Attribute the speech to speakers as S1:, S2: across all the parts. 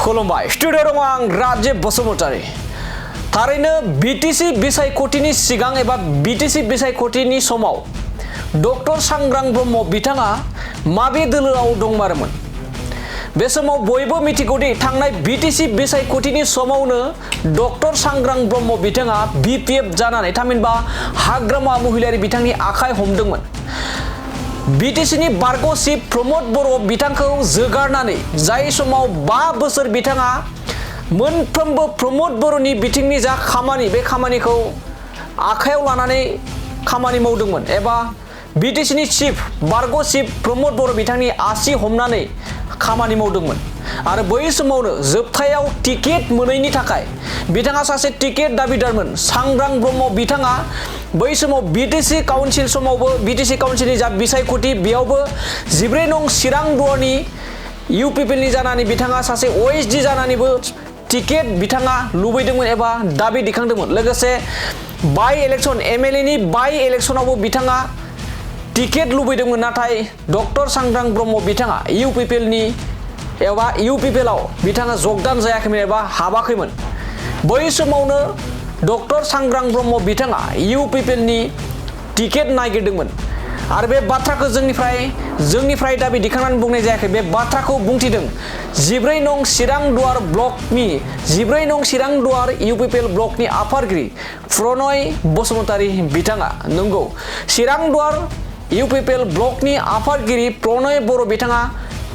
S1: खुलुमबाय स्टुडिअ दङ आं राजिब बसुमतारी थारैनो बिटिसि बिसायख'थिनि सिगां एबा बिटिसि बिसायख'थिनि समाव डक्टर सांग्रां ब्रह्म बिथाङा माबे दोलोआव दंमारोमोन बे समाव बयबो मिथिगौदि थांनाय बिटिसि बिसायख'थिनि समावनो डक्टर सांग्रां ब्रह्म बिथाङा बिपिएफ जानानै थामहिनबा हाग्रामा महिलारि बिथांनि आखाइ हमदोंमोन बिटिसिनि बारग' चिफ प्रमद बर' बिथांखौ जोगारनानै जाय समाव 5 बोसोर बिथाङा मोनफ्रोमबो प्रमद बर'नि बिथिंनि जा खामानि बे खामानिखौ आखायाव लानानै खामानि मावदोंमोन एबा बिटिसिनि चिफ बारग' चिफ प्रमद बर' बिथांनि आसि हमनानै खामानि मावदोंमोन आरो बै समावनो जोबथायाव टिकेट मोनैनि थाखाय बिथाङा सासे टिकेट दाबिदारमोन सांग्रां ब्रह्म बिथाङा बै समाव बिटिसि काउन्सिल समावबो बिटिसि काउन्सिलनि जा बिसायख'थि बेयावबो 14 नं चिरां दुवारनि इउपिपिएलनि जानानै बिथाङा सासे ओएसडि जानानैबो टिकेट बिथाङा लुबैदोंमोन एबा दाबि दिखांदोंमोन लोगोसे बाइ इलेक्शन एमएलए नि बाइ इलेक्शनावबो बिथाङा टिकेट लुबैदोंमोन नाथाय डक्टर सांग्रां ब्रह्म बिथाङा इउपिपिएलनि एबा इउपिपिएलआव बिथाङा जगदान जायाखैमोन एबा हाबाखैमोन बै समावनो डक्टर सांग्रां ब्रह्म बिथाङा इउपिपिएलनि टिकेट नागिरदोंमोन आरो बे बाथ्राखौ जोंनिफ्राय दाबि दिखांनानै बुंनाय जायाखै बे बाथ्राखौ बुंथिदों 14 नं चिरां दुवार ब्लकनि 14 नं चिरां दुवार इउपिपिएल ब्लकनि आफादगिरि प्रणय बसुमतारी बिथाङा नंगौ चिरां दुवार इउपिपिएल ब्लकनि आफादगिरि प्रणय बर' बिथाङा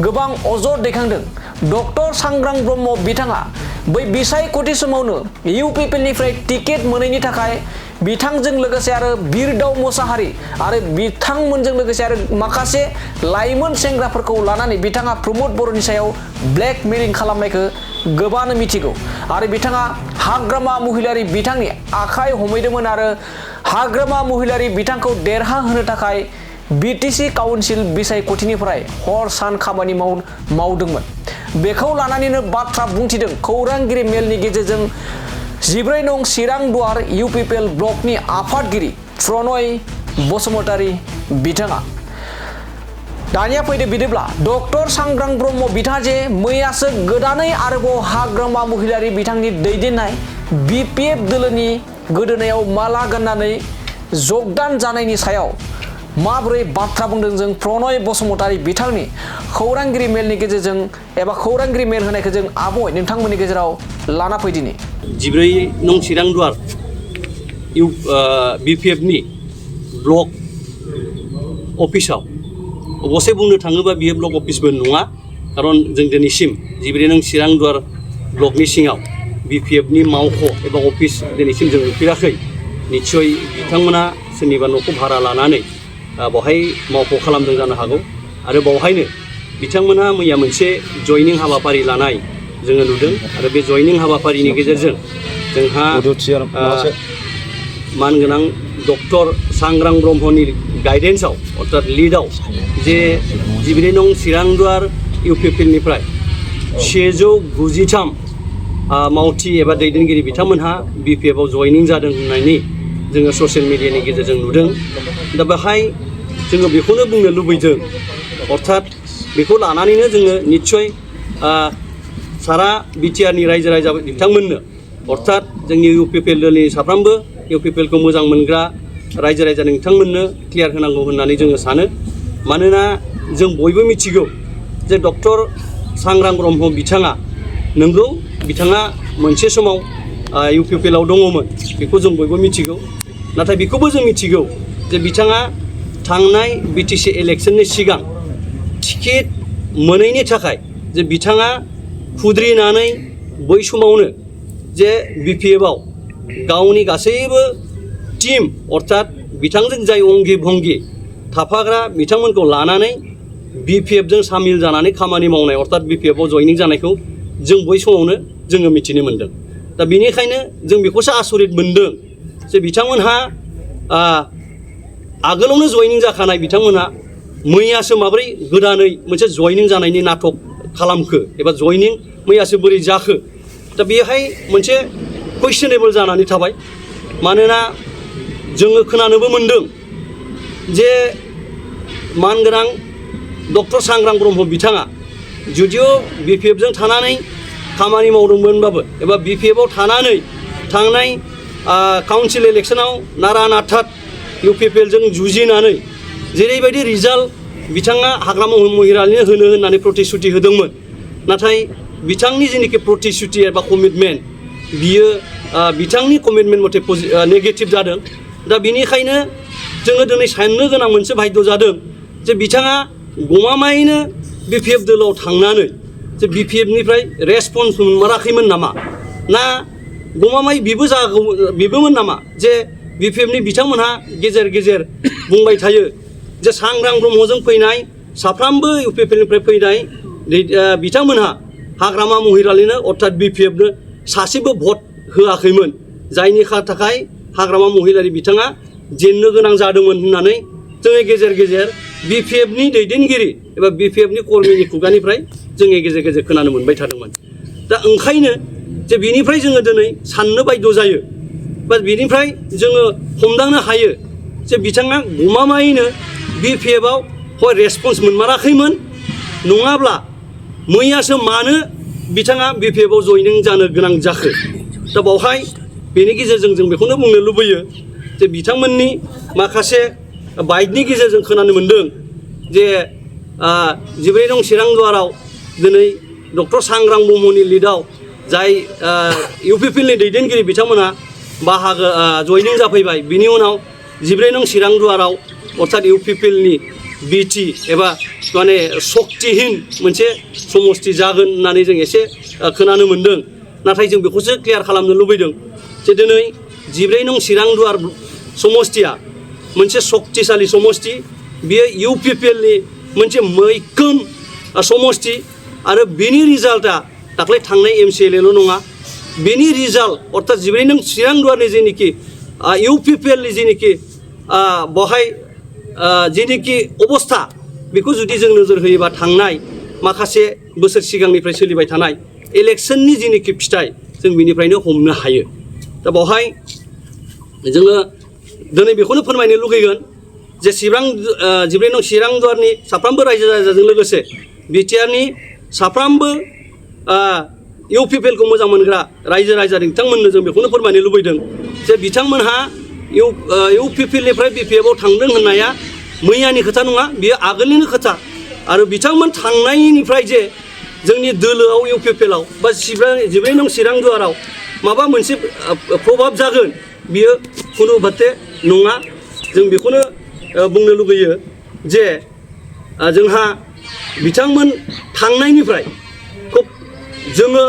S1: गोबां अजद दैखांदों डक्टर सांग्रां ब्रह्म बिथाङा बै बिसायख'थि समावनो इउपिपिएलनिफ्राय टिकेट मोनैनि थाखाय बिथांजों लोगोसे आरो बिरदाव मोसाहारि आरो बिथांमोनजों लोगोसे आरो माखासे लाइमोन सेंग्राफोरखौ लानानै बिथाङा प्रमद बर'नि सायाव ब्लेकमेलिं खालामनायखौ गोबानो मिथिगौ आरो बिथाङा हाग्रामा महिलारि बिथांनि आखाइ हमैदोंमोन आरो हाग्रामा महिलारि बिथांखौ देरहाहोनो थाखाय बिटिसि काउन्सिल बिसायख'थिनिफ्राय हर सान खामानि मावदोंमोन बेखौ लानानैनो बाथ्रा बुंथिदों खौरांगिरि मेलनि गेजेरजों 14 नं चिरां दुवार इउपिपिएल ब्लकनि आफादगिरि प्रणय बसुमतारी बिथाङा दानिया फैदो बिदिब्ला डक्टर सांग्रां ब्रह्म बिथाङा जे मैयासो गोदानै आरोबाव हाग्रामा महिलारि बिथांनि दैदेननाय बिपिएफ दोलोनि गोदोनायाव माला गाननानै जगदान जानायनि सायाव माबोरै बाथ्रा बुंदों जों प्रणय बसुमतारी बिथांनि खौरांगिरि मेलनि गेजेरजों एबा खौरांगिरि मेल होनायखौ जों आबुङै नोंथांमोननि गेजेराव लाना फैदिनि
S2: 14 नं चिरां दुवार बिपिएफनि ब्लक अफिसाव अबसे बुंनो थाङोबा बियो ब्लक अफिसबो नङा खारन जों दिनैसिम 14 नं चिरां दुवार ब्लकनि सिङाव बिपिएफनि मावख' एबा अफिस दिनैसिम जों नुफेराखै निश्चय बिथांमोना सोरनिबा न'खौ भारा लानानै बहाय मावख' खालामदों जानो हागौ आरो बावहायनो बिथांमोनहा मैया मोनसे जयनिं हाबाफारि लानाय जोङो नुदों आरो बे जयनिं हाबाफारिनि गेजेरजों जोंहा मानगोनां डक्टर सांग्रां ब्रह्मनि गाइडेन्सआव अर्थात लिडआव जे 14 नं चिरां दुवार इउपिपिएलनिफ्राय 193 मावथि एबा दैदेनगिरि बिथांमोनहा बिपिएफआव जयनिं जादों होननानै जोङो ससियेल मिडियानि गेजेरजों नुदों दा बेहाय जोङो बेखौनो बुंनो लुबैदों अर्थात बेखौ लानानैनो जोङो निश्चय सारा बिटिआरनि रायजो राजा बिथांमोननो अर्थात जोंनि इउपिपिएल दोलनि साफ्रोमबो इउपिपिएलखौ मोजां मोनग्रा रायजो राजा नोंथांमोननो क्लियार होनांगौ होननानै जोङो सानो मानोना जों बयबो मिथिगौ जे डक्टर सांग्रां ब्रह्म बिथाङा नंगौ बिथाङा मोनसे समाव इउपिपिएलआव दङमोन बेखौ जों बयबो मिथिगौ नाथाय बेखौबो जों मिथिगौ जे बिथाङा थांनाय बिटिसि इलेक्शननि सिगां टिकेट मोनैनि थाखाय जे बिथाङा खुद्रिनानै बै समावनो जे बिपिएफआव गावनि गासैबो टीम अर्थात बिथांजों जाय अंगि भंगि थाफाग्रा बिथांमोनखौ लानानै बिपिएफजों सामिल जानानै खामानि मावनाय अर्थात बिपिएफआव जयनिं जानायखौ जों बै समावनो जोङो मिथिनो मोन्दों दा बेनिखायनो जों बेखौसो आसरित मोन्दों जे बिथांमोनहा आगोलावनो जयनिं जाखानाय बिथांमोनहा मैयासो माब्रै गोदानै मोनसे जयनिं जानायनि नाटक खालामखो एबा जयनिं मैयासो बोरै जाखो दा बेहाय मोनसे कुइसनेबल जानानै थाबाय मानोना जोङो खोनानोबो मोन्दों जे मानगोनां डक्टर सांग्रां ब्रह्म बिथाङा जुदिअ बिपिएफजों थानानै खामानि मावदोंमोनबाबो एबा BPF-आव थानानै थांनाय काउन्सिल इलेक्सनाव नारा नाथा UPPL-जों जुजिनानै जेरैबायदि रिजाल्ट बिथाङा हाग्रामा महिलारिनो होनो होननानै प्रतिश्रुति होदोंमोन नाथाय बिथांनि जेनाखि प्रतिश्रुति एबा कमिटमेन्ट बियो बिथांनि कमिटमेन्ट मथे नेगेटिभ जादों दा बिनिखायनो जोङो दिनै साननो गोनां मोनसे बाध्य जादों जे बिथाङा गमामायैनो BPF दोलोआव थांनानै जे BPF-निफ्राय रेसपन्स मोनाखैमोन नामा ना गमामायै बिबोमोन नामा जे BPF-नि बिथांमोनहा गेजेर गेजेर बुंबाय थायो जे सांग्रां ब्रह्मजों फैनाय साफ्रोमबो UPPL-निफ्राय फैनाय बिथांमोनहा हाग्रामा महिलारिनो अर्थात BPF-नो सासेबो भट होआखैमोन जायनि थाखाय हाग्रामा महिलारि बिथाङा जेननो गोनां जादोंमोन होननानै जोङो गेजेर गेजेर BPF-नि दैदेनगिरि एबा BPF-नि कर्मिनि खुगानिफ्राय जोङो गेजेर गेजेर खोनानो मोनबाय थादोंमोन दा ओंखायनो जे बिनिफ्राय जोङो दिनै साननो बाध्य जायो बा बिनिफ्राय जोङो हमदांनो हायो जे बिथाङा गमामायैनो BPF-आव हय रेसपन्स मोनमाराखैमोन नङाब्ला मैयासो मानो बिथाङा BPF-आव जयनिं जानो गोनां जाखो दा बावहाय बेनि गेजेरजों जों बेखौनो बुंनो लुबैयो जे बिथांमोननि माखासे बाइटनि गेजेरजों खोनानो मोन्दों जे 12 नं चिरांदुवाराव दिनै डक्टर सांग्रां ब्रह्मनि लिडआव जाय UPPL-नि दैदेनगिरि बिथांमोना बाहागो जयनिं जाफैबाय बिनि उनाव 12 नं चिरांदुवाराव अर्थात UPPL-नि BT एबा माने शक्तिहीन मोनसे समष्टि जागोन होननानै जों एसे खोनानो मोन्दों नाथाय जों बेखौसो क्लियार खालामनो लुबैदों जे दिनै 12 नं चिरांदुवार समष्टिया मोनसे शक्तिशाली समष्टि बियो UPPL-नि मोनसे मैखोम समष्टि आरो बेनि रिजाल्टआ दाख्लै थांनाय MCLA-ल' नङा बेनि रिजाल्ट अर्थात 12 नं चिरांदुवारनि जेनिखि UPPL-नि जेनिखि बहाय जेनिखि अबस्था बेखौ जुदि जों नोजोर होयोबा थांनाय माखासे बोसोर सिगांनिफ्राय सोलिबाय थानाय इलेक्सननि जेनिखि फिथाइ जों बिनिफ्रायनो हमनो हायो दा बावहाय जोङो दिनै बेखौनो फोरमायनो लुगैगोन जे 12 नं चिरांदुवारनि साफ्रोमबो रायजो राजाजों लोगोसे BTR-नि साफ्रोमबो UPPL-खौ मोजां मोनग्रा रायजो राजा बिथांमोननो जों बेखौनो फोरमायनो लुबैदों जे बिथांमोनहा UPPL-निफ्राय BPF-आव थांदों होननाया मैयानि खोथा नङा बियो आगोलनिनो खोथा आरो बिथांमोन थांनायनिफ्राय जे जोंनि दोलोआव UPPL-आव बा 12 नं चिरांदुवाराव माबा मोनसे प्रभाब जागोन बियो खुनु बाथे नङा जों बेखौनो बुंनो लुगैयो जे जोंहा बिथांमोन थांनायनिफ्राय खुब जोङो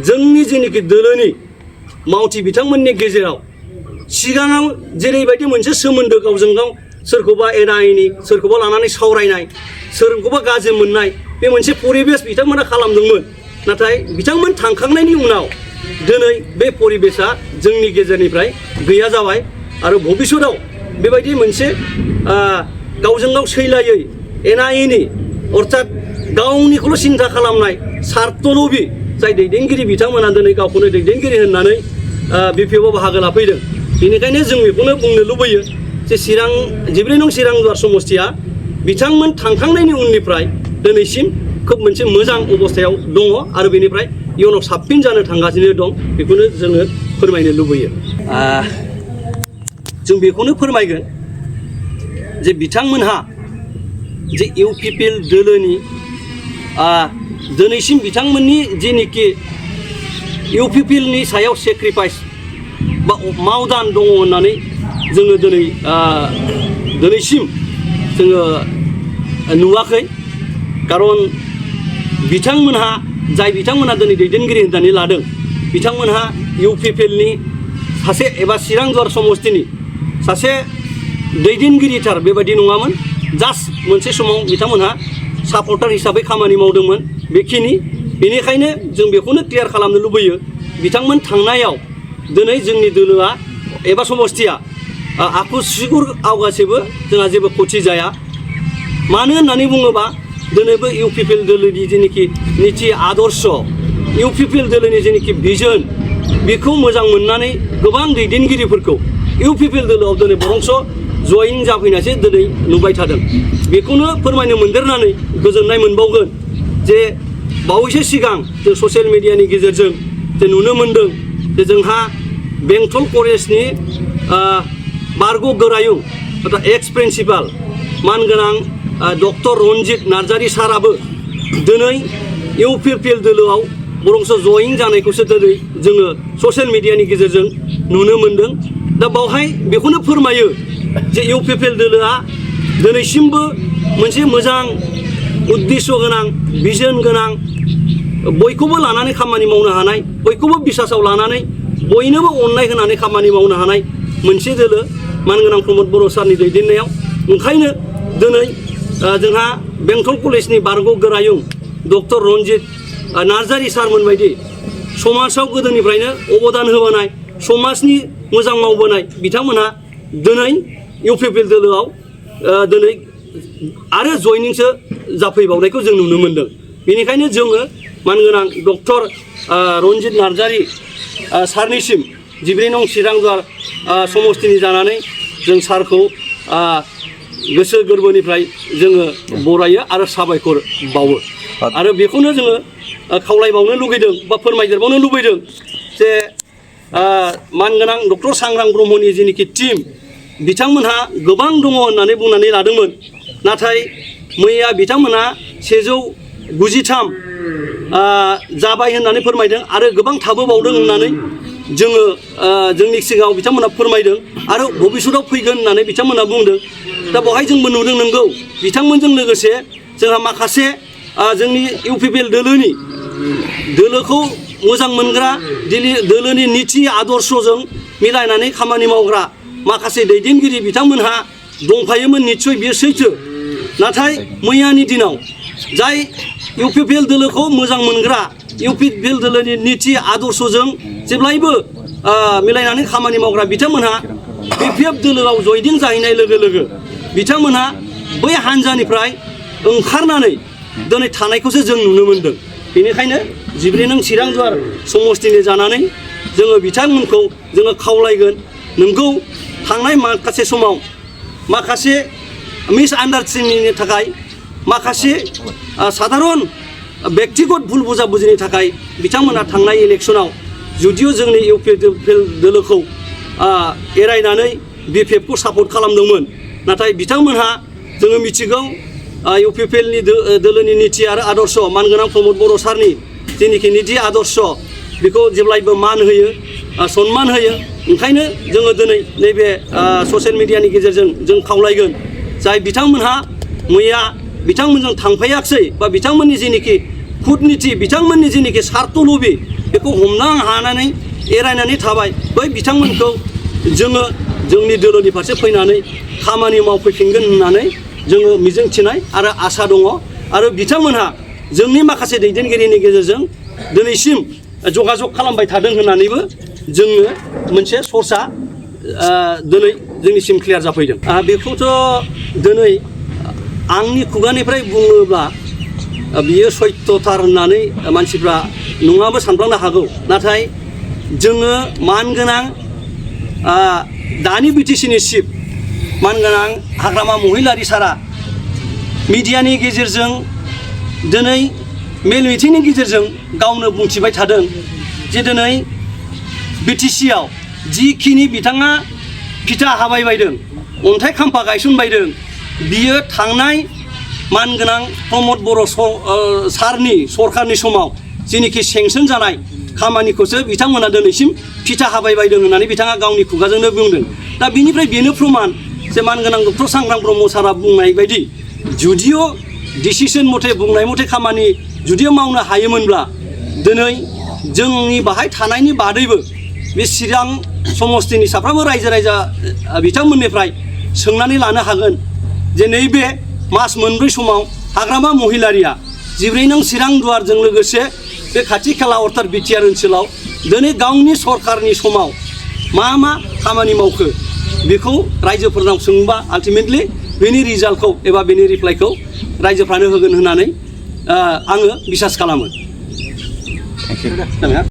S2: जोंनि जेनिखि दोलोनि मावथि बिथांमोननि गेजेराव सिगाङाव जेरैबायदि मोनसे सोमोन्दो गावजों गाव सोरखौबा एना एनि सोरखौबा लानानै सावरायनाय सोरखौबा गाज्रि मोननाय बे मोनसे परिबेस बिथांमोना खालामदोंमोन नाथाय बिथांमोन थांखांनायनि उनाव दिनै बे परिबेसा जोंनि गेजेरनिफ्राय गैया जाबाय आरो भबिष्यताव बेबायदि मोनसे गावजों गाव सैलायै एना एनि अर्थात गावनिखौल' सिन्था खालामनाय सार्थलबि जाय दैदेनगिरि बिथांमोना दिनै गावखौनो दैदेनगिरि होननानै BPF-आव बाहागो लाफैदों बेनिखायनो जों बेखौनो बुंनो लुबैयो जे 12 नं चिरांदुवार समष्टिया बिथांमोन थांखांनायनि उननिफ्राय दिनैसिम खोब मोनसे मोजां अबस्थायाव दङ आरो बेनिफ्राय इयुनाव साबसिन जानो थांगासिनो दं बेखौनो जोङो फोरमायनो लुबैयो जों बेखौनो फोरमायगोन जे बिथांमोनहा जे UPPL दोलोनि दिनैसिम बिथांमोननि जेनिखि UPPL-नि सायाव सेक्रिफाइस बा मावदान दङ होननानै जोङो दिनैसिम जोङो नुवाखै खारन बिथांमोनहा जाय बिथांमोनहा दिनै दैदेनगिरि होननानै लादों बिथांमोनहा UPPL-नि सासे एबा चिरांदुवार समष्टिनि सासे दैदेनगिरिथार बेबायदि नङामोन जास्ट मोनसे समाव बिथांमोनहा सापर्टार हिसाबै खामानि मावदोंमोन बेखिनि बेनिखायनो जों बेखौनो क्लियार खालामनो लुबैयो बिथांमोन थांनायाव दिनै जोंनि दोलोआ एबा समष्टिया आखु सिगुर आवगासेबो जोंहा जेबो खथि जाया मानो होननानै बुङोबा दिनैबो UPPL दोलोनि जेनिखि निति आदर्श UPPL दोलोनि जेनिखि भिजन बेखौ मोजां मोननानै गोबां दैदेनगिरिफोरखौ UPPL दोलोआव दिनै बरंस' जयेन जाफैनायसो दिनै नुबाय थादों बेखौनो फोरमायनो मोनदेरनानै गोजोननाय मोनबावगोन जे बावैसो सिगां जों ससियेल मिडियानि गेजेरजों जों नुनो मोन्दों जे जोंहा बेंटल कलेजनि बारग' गोरायुं अर्थात एक्स प्रिन्सिपाल मानगोनां डक्टर रन्जित नार्जारि साराबो दिनै इउपिपिएल दोलोआव बरंसो जयिं जानायखौसो दिनै जोङो ससियेल मिडियानि गेजेरजों नुनो मोन्दों। दा बावहाय बेखौनो फोरमायो जे इउपिपिएल दोलोआ दिनैसिमबो मोनसे मोजां उद्देश्य गोनां बिजन गोनां बयखौबो लानानै खामानि मावनो हानाय बयखौबो बिसासाव लानानै बयनोबो अननाय होनानै खामानि मावनो हानाय मोनसे दोलो मानगोनां प्रमद बर' सारनि दैदेननायाव। ओंखायनो दिनै जोंहा बेंटल कलेजनि बारग' गोरायुं डक्टर रन्जित नार्जारि सारमोन बायदि समाजाव गोदोनिफ्रायनो अबदान होबोनाय समाजनि मोजां मावबोनाय बिथांमोनहा दिनै इउपिपिएल दोलोआव दिनै आरो जयनिंसो जाफैबावनायखौ जों नुनो मोन्दों। बेनिखायनो जोङो मानगोनां डक्टर रन्जित नार्जारि सारनिसिम 14 नं चिरांदुवार समस्तिनि जानानै जों सारखौ गोसो गोरबोनिफ्राय जोङो बरायो आरो साबायखर बावो। आरो बेखौनो जोङो खावलायबावनो लुगैदों बा फोरमायदेरबावनो लुबैदों जे मानगोनां डक्टर सांग्रां ब्रह्मनि जिनिखि टीम बिथांमोनहा गोबां दङ होननानै बुंनानै लादोंमोन, नाथाय मैया बिथांमोनहा 193 जाबाय होननानै फोरमायदों आरो गोबां थाबोबावदों होननानै जोङो जोंनि सिगाङाव बिथांमोना फोरमायदों आरो भबिष्यताव फैगोन होननानै बिथांमोना बुंदों। दा बेवहाय जोंबो नुदों नंगौ बिथांमोनजों लोगोसे जोंहा माखासे जोंनि इउपिपिएल दोलोखौ मोजां मोनग्रा दोलोनि नीति आदर्शजों मिलायनानै खामानि मावग्रा माखासे दैदेनगिरि बिथांमोनहा दंफायोमोन, निस्सय बेयो सैथो। नाथाय मैयानि दिनाव जाय इउपिपिएल दोलोखौ मोजां मोनग्रा इउपिपिएल दोलोनि नीति आदर्शजों जेब्लायबो मिलायनानै खामानि मावग्रा बिथांमोनहा बिपिएफ दोलोआव जयदिं जाहैनाय लोगो लोगो बिथांमोनहा बै हान्जानिफ्राय ओंखारनानै दिनै थानायखौसो जों नुनो मोन्दों। बेनिखायनो 14 नं चिरांदुवार समस्तिनि जानानै जोङो बिथांमोनखौ जोङो खावलायगोन, नोंगौ थांनाय माखासे समाव माखासे मिसआन्डारस्टेन्डिंनि थाखाय माखासे साधारन व्यक्तिगत भुल बुजाबुजिनि थाखाय बिथांमोना थांनाय इलेक्सनाव जुदिअ जोंनि इउपिपिएल दोलोखौ एरायनानै बिपिएफखौ सापर्ट खालामदोंमोन, नाथाय बिथांमोनहा जोङो मिथिगौ इउपिपिएलनि दोलोनि नीति आरो आदर्श मानगोनां प्रमद बर' सारनि जेनिखि नीति आदर्श बेखौ जेब्लायबो मान होयो, सन्मान होयो। ओंखायनो जोङो दिनै नैबे ससियेल मिडियानि गेजेरजों जों खावलायगोन जाय बिथांमोनहा मैया बिथांमोनजों थांफायाखसै बा बिथांमोननि जेनिखि कुटनीति बिथांमोननि जेनिखि स्वार्थ लबि बेखौ हमनो हानानै एरायनानै थाबाय, बै बिथांमोनखौ जोङो जोंनि दोलोनि फारसे फैनानै खामानि मावफैफिनगोन होननानै जोङो मिजिंथिनाय आरो आसा दङ। आरो बिथांमोनहा जोंनि माखासे दैदेनगिरिनि गेजेरजों दिनैसिम जगाजग खालामबाय थादों होननानैबो जोङो मोनसे सर्सआ दिनै जोंनिसिम क्लियार जाफैदों। बेखौथ' दिनै आंनि खुगानिफ्राय बुङोब्ला बियो सत्यथार होननानै मानसिफ्रा नङाबो सानफ्लांनो हागौ, नाथाय जोङो मानगोनां दानि बिटिसिनि चिफ मानगोनां हाग्रामा महिलारि सारा मिडियानि गेजेरजों दिनै मेल मिटिंनि गेजेरजों गावनो बुंथिबाय थादों जे दिनै बिटिसिआव जिखिनि बिथाङा फिथा हाबायबायदों, अन्थाइ खाम्फा गायसनबायदों, बियो थांनाय मानगोनां प्रमद बर' सारनि सरकारनि समाव जेनिखि सेंसन जानाय खामानिखौसो बिथांमोना दिनैसिम फिथा हाबायबायदों होननानै बिथाङा गावनि खुगाजोंनो बुंदों। दा बिनिफ्राय बेनो प्रमाण जे मानगोनां डक्टर सांग्रां ब्रह्म सारा बुंनाय बायदि जुदिअ डिसिसन मथे बुंनाय मथे खामानि जुदिअ मावनो हायोमोनब्ला दिनै जोंनि बाहाय थानायनि बादैबो बे चिरां समस्तिनि साफ्रोमबो रायजो राजा बिथांमोननिफ्राय सोंनानै लानो हागोन जे नैबे मास मोनब्रै समाव हाग्रामा महिलारिया 14 नं चिरांदुवारजों लोगोसे बे खाथि खाला अर्थात बिटिआर ओनसोलाव दिनै गावनि सरकारनि समाव मा मा खामानि मावखो बेखौ रायजोफोरनाव सोंबा आल्टिमेटलि बेनि रिजाल्टखौ एबा बेनि रिप्लाइखौ रायजोफ्रानो होगोन होननानै आङो बिसास खालामो।